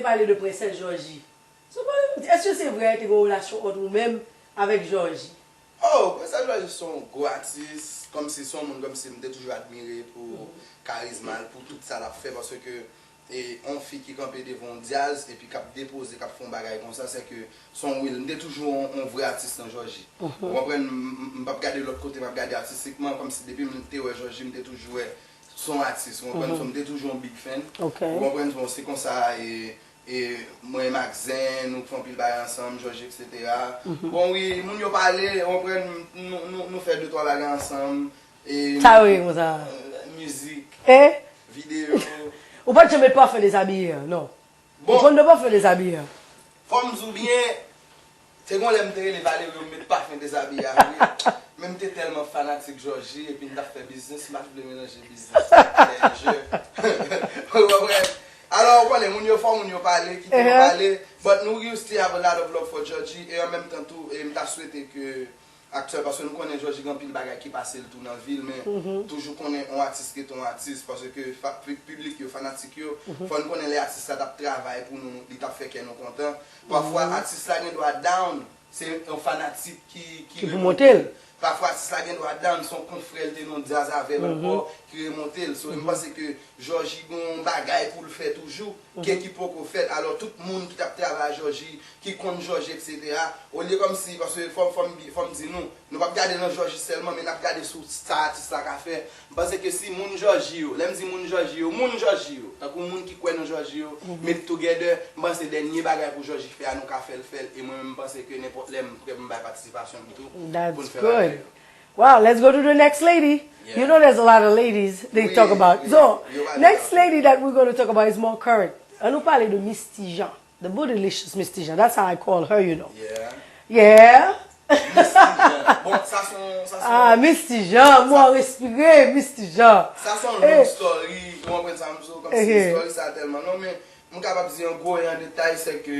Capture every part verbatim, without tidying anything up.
Pale de Prensès Jòji. Sou pale, èske se vre te gen yon relasyon ant ou menm avèk Jòji? Oh, Prensès Jòji se yon gwo atis, kòmsi se yon moun kòmsi m te toujou admire pou karizma l, pou tout sa l ap fè, paske e yon fi ki kanpe devan yon djaz epi k ap depoze, k ap fè yon bagay konsa, se ke se yon real, m te toujou yon, yon vrè atis nan Jòji. Ou konprann, m, m, m p ap gade lòt kote, m ap gade atistikman, kòmsi depi m te wè Jòji, m te toujou wè se yon atis, ou konprann, so m te toujou yon big fan. Ou konprann, bon, se konsa, e, e mwen, Maxen, nou fè anpil bagay ansanm, Jòji, et cetera. Bon, wi, moun yo pale, ou konprann, nou, nou, nou fè de twa bagay ansanm. E, Sa yo ye konsa? Mizik, E? Videyo. Ou pa t janm met pafen dezabiye an, non? Ou Bon, konn de pafen dezabiye an? Fò m di w byen, te gon lè m te rele Valerio m met pafen dezabiye a vre. Men m te tèlman fanatik Jòji epi m t ap fè biznis, m pa t vle melanje biznis ak jè. Ou konprann? Alò, ou konnen, moun yo fò moun yo pale, kite yo pale. But nou, we still have a lot of love for Jòji, e an menm tan tou, e m ta swete ke aktyèl, paske nou konnen Jòji gen anpil bagay ki pase l tou nan vi l, men toujou konnen yon atis rete yon atis, paske fa- pi- piblik yo, fanatik yo, fò n konnen lè atis la t ap travay pou nou, li t ap fè kè nou kontan. Pafwa, atis la gen dwa down, se yon fanatik ki, ki Ki pou remonte monte l. Pafwa, atis la gen dwa down, se yon konfrè l te nan yon djaz avè l ankò, ki remonte l. So, m panse ke Jòji gen yon bagay pou l fè toujou, ke ki poko fèt. Alò, tout moun ki t ap travay ak Jòji, ki konn Jòji, et cetera. Olye kòmsi, paske fò, fò, m, fò m di nou, nou p ap gade nan Jòji sèlman, men n ap gade sou sa atis la ka fè. M panse ke si moun Jòji yo, lè m di moun Jòji yo, moun Jòji yo, tankou moun ki kwè nan Jòji yo, met together, m panse dènye bagay pou Jòji fè a, nou ka fè l, fè l, e mwen menm, m panse ke nenpòt lè m prè pou m bay patisipasyon m tou, pou n fè bagay yo. Wow, let's go to the next lady. You know there's a lot of ladies they Wi, talk about. wi, So, yo pale next de lady that we're going to talk about is more current. An nou pale de Misty Jean. The Bootylicious Misty Jean. That's how I call her, you know. Yeah. Yeah. Misty Jean. Bon, sa se yon, sa se Ah, yon, Misty Jean, mwen respire, Misty Jean. Sa se yon long story, ou konprann sa m di w, kòmsi story sa tèlman long, men m kapab di an gwo e an detay, se ke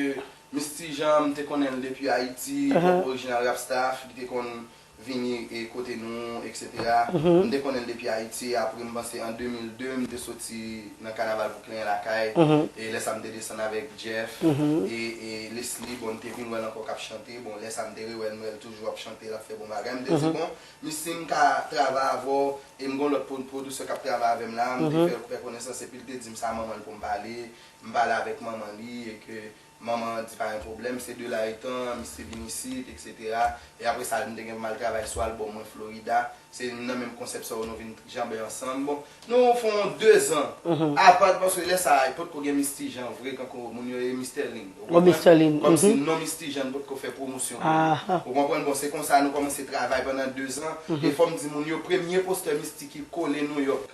Misty Jean, m te konnen l depi Ayiti, kòm orijinal Rap Staff, li te konn vini e kote nou, et cetera. M te konnen l depi Ayiti, apre m panse an de mil de, m te soti nan kanaval Boukleren lakay, e lè sa m te desann avèk Jeff, e, e Leslie, bon, m te vin wè l ankò k ap chante, bon, lè sa m te rewè l, m wè l toujou ap chante, l ap fè bon bagay, m te di, bon, Misty, m ka travay avè w, e m gon lòt pwod- pwodisè k ap travay avè m la, m te fè, fè konesans, epi l te di m sa manman l pou m pale, m pale avèk manman li, e ke manman an di pa gen pwoblèm, se de la etan, Misty vin isit, et cetera. E apre sa, m te gen pou m al travay sou albòm mwen, Florida. Se nan menm konsèp sa yo nou vin janbe ansanm. Bon, nou fè yon dezan. Apa, paske lè sa a, potko gen Misty Jean vre, kankou moun yo ye Mister Lin. Ou konprann? Kòmsi non Misty Jean potko fè pwomosyon pou li. Ou konprann? Bon, se konsa nou kòmanse travay pandan dezan. E fò m di moun yo, premye postè Misty ki kole Nouyòk,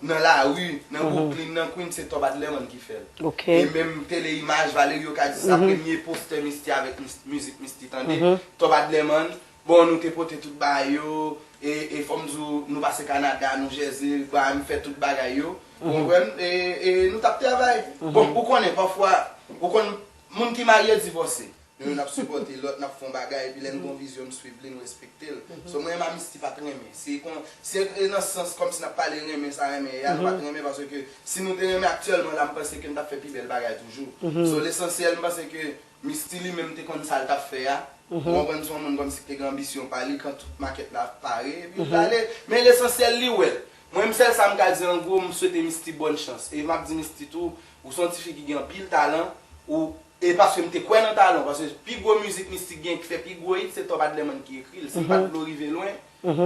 nan lari, nan Brooklyn, nan Queens, se Top Adlerman ki fè l. E menm Tele Imaj, Valerio ka di sa, premye postè Misty avèk mis- mizik Misty tande, Top Adlerman. Bon, nou te pote tout bagay yo, e, e fò m di w, nou pase Kanada, New Jersey, ba, m fè tout bagay yo. Ou konprann? E, e nou t ap travay. Bon, ou konnen, pafwa, ou konn, moun ki marye divòse. Nou youn ap sipòte lòt, n ap fè yon bagay, epi lè n gon vizyon, n swiv li, n respekte l. So, mwen menm a Misty pa t renmen. Se kon, se nan sans kòmsi n ap pale renmen sa renmen, e a nou pa t renmen, paske si nou te renmen aktyèlman la, m panse ke n t ap fè pi bèl bagay toujou. So, lesansyèl, m panse ke Misty li menm te konn sa l t ap fè a. Ou konprann, se yon moun kòmsi ki te gen anbisyon pa li, kan tout makèt la pare, epi l prale. Men lesansyèl, li wè l. Mwen menm, sèl sa m ka di an gwo, m swete Misty bòn chans. E m ap di Misty tou, ou se yon tifi ki gen anpil talan, ou E paske m te kwè nan talan w, paske pi gwo mizik Misty gen ki fè pi gwo hit, se Top Adlerman ki ekri l. Si m pa t vle w rive lwen,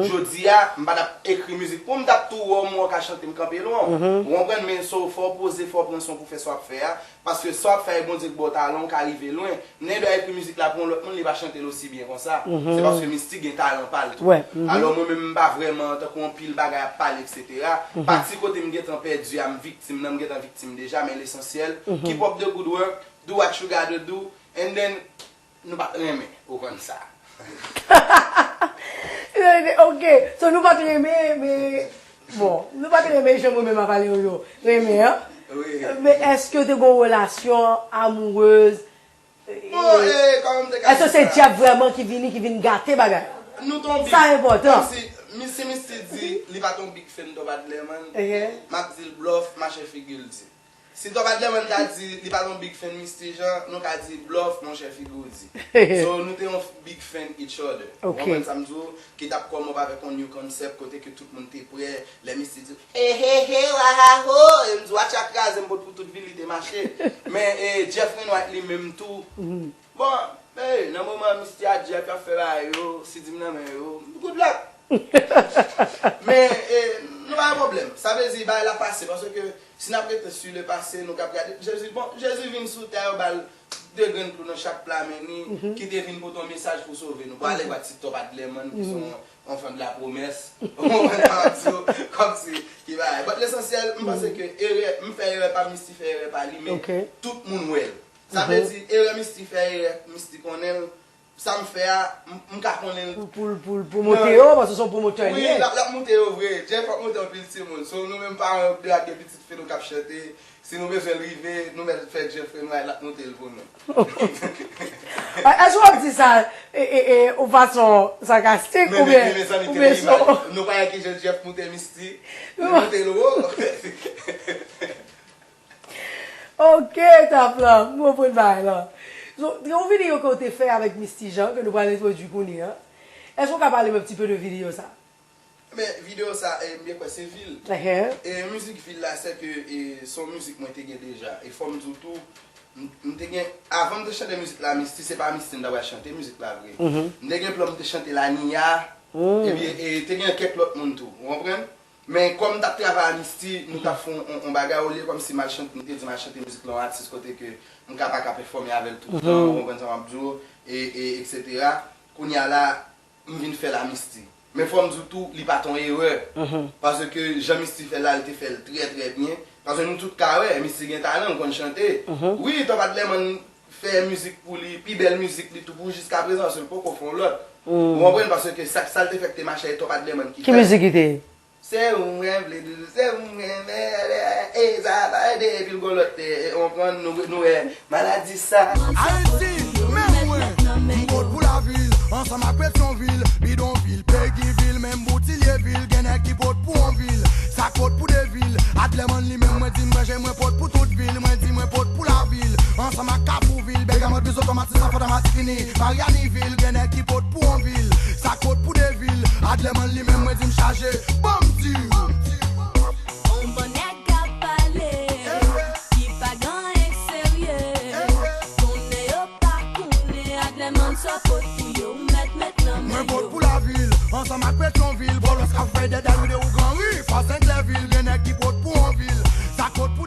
jodi a, m pa t ap ekri mizik pou w, m t ap tou wè w, m wè w ka chante, m kanpe lwen w. Ou konprann, men so, fò w poze, fò w pran san w pou fè sa w ap fè a, paske sa w ap fè a, e Bondye k ba w talan, w ka rive lwen. Nèg la ekri mizik la pou yon lòt moun, li pa chante l osi byen konsa. Se paske Misty gen talan pa l tou. Alò, mwen menm, m pa vrèman, tankou anpil bagay ap pale, et cetera. Pati kote m gentan pèdi a, m viktim nan, m gentan viktim deja, men lesansyèl, keep up the good work, do what you gotta do, and then, nou pa t renmen, ou konn sa. Ok, so nou pa t renmen, men, bon, nou pa t renmen jan mwen menm avè w yo renmen an. Men èske te gon relasyon amourez? Bon, e, kòman m te ka di sa? Èske se Jeff vrèman ki vini, ki vin gate bagay? Nou t on big, Sa enpòtan. Kòmsi, mi- si Misty di, li pa t on big fan Top Adlerman, m ap di l blòf, mache figi l di. Si Top Adlerman ta di li pa t yon big fan Misty Jean, nou ka di blòf, monchè, figi w di. So, nou te yon big fan each other. Ou Ok. Konprann sa m di w? Ki t ap come up avèk yon new concept kote ke tout moun te prè. Lè Misty di, hey, hey, hey, wahaho! E m di, watch a kraze, m pot pou tout vil, li te mache. Men e, Jeff Renwright li menm tou. Bon, hey, nan moman Misty a Jeff ap fè bagay yo, si di m nan men yo, good luck! Men e, nou pa gen pwoblèm. Sa vle di, bagay la pase, paske si n ap rete sur le passé, nou k ap gade, Jezi, bon, Jezi vin sou tè, yo ba l de grenn klou nan chak pla men li, ki te vin pote yon mesaj pou sove nou. Bon, alègwa ti Top Adlerman, ki se yon enfant de la promesse. Ou konprann sa m ap di w? Kòmsi, ki bagay. But lesansyèl, m panse ke erè, m fè erè pa m, Misty fè erè pa li, men Ok. Tout moun wè l. Sa vle di, erè Misty fè, erè Misty konnen l, sa m fè a, m, m ka konnen l. Pou, pou, pou, pou monte yo, paske se yon pwomotè li Wi, ye. l ap, l ap monte yo vre. Jeff ap monte anpil timoun. So, nou menm paran yo k de ak de pitit fi nou k ap chante, si nou bezwen l rive, nou mèt fè Jeff Renwright, l ap monte l pou nou. Èske w ap di sa e, e, e, yon fason sarkastik Men, oubyen men, mezanmi, oubyen tele sou imaj. Nou pa wè kijan Jeff moute Misty. Li moute l wo. Ok, Top la, m konprann bagay la. So, te yon videyo ke w te fè avèk Misty Jean, ke nou pral entwodui kounye a. Èske w ka pale m un petit peu de videyo sa? Men videyo sa, e, m byen kwè se vil. Ehe. E mizik vil la, se ke e, se yon mizik mwen te gen deja. E fò m di w tou, m, m te gen, avan m te chante mizik la, Misty, se pa Misty m ta pral chante mizik la vre. M te gen plan m te chante Lania, epi e, te gen kèk lòt moun tou, ou konprann? Men kòm m t ap travay a Misty, nou t ap fè yon, yon, yon bagay, olye kòmsi m al chante, m te di m al chante mizik nan yon atis kote ke m ka pa ka pèfòme avè l tout tan, ou konprann sa m ap di w, e, e, etsetera. Kounye a la, m vin fè l a Misty. Men fò m di w tou, li pa t yon erè. Paske jan Misty fè l la, li te fè l trè, trè byen. Paske nou tout ka wè, Misty gen talan, l konn chante. Wi, Top Adlerman fè mizik pou li, pi bèl mizik li tou pou jiska prezan, paske l poko fè yon lòt. Ou konprann? Paske sa, sa l te fè k te mache a, e Top Adlerman ki Ki mizik ki te ye? Se ou mwen vle doudou, se ou mwen renmen, e sa pa ede, epi l gon lòt, e, e, ou konprann, nou, nou wè, maladi sa. Ayiti, men mwen, m pot pou lavil, ansanm ak Petyonvil, Bidonvil, Pegivil, menm Boutilyevil, gen nèg ki pot pou yon vil, sa k pot pou de vil, Adlerman li menm mwen di m manje, mwen pot pou tout vil, mwen di mwen pot pou lavil, ansanm ak Kafouvil, Bègamòt, Bizotò, Matisan, Fòtamatik, Ini, Maryani vil, gen nèg ki pot pou yon vil, sa k pot pou de vil, Adlerman li menm mwen di m chaje, banm di. On bon nèg k ap pale, ki pa gen anyen k serye. Konnen yo pa konnen, Adlerman sa pot pou yo, ou mèt met nan men Mwen pot yo. Pou lavil, ansanm ak Petyonvil, Bòlòs k ap fè dèdèl ri de ou gran ri, pa Senklèvil, gen nèg ki pot pou yon vil, sa k pot pou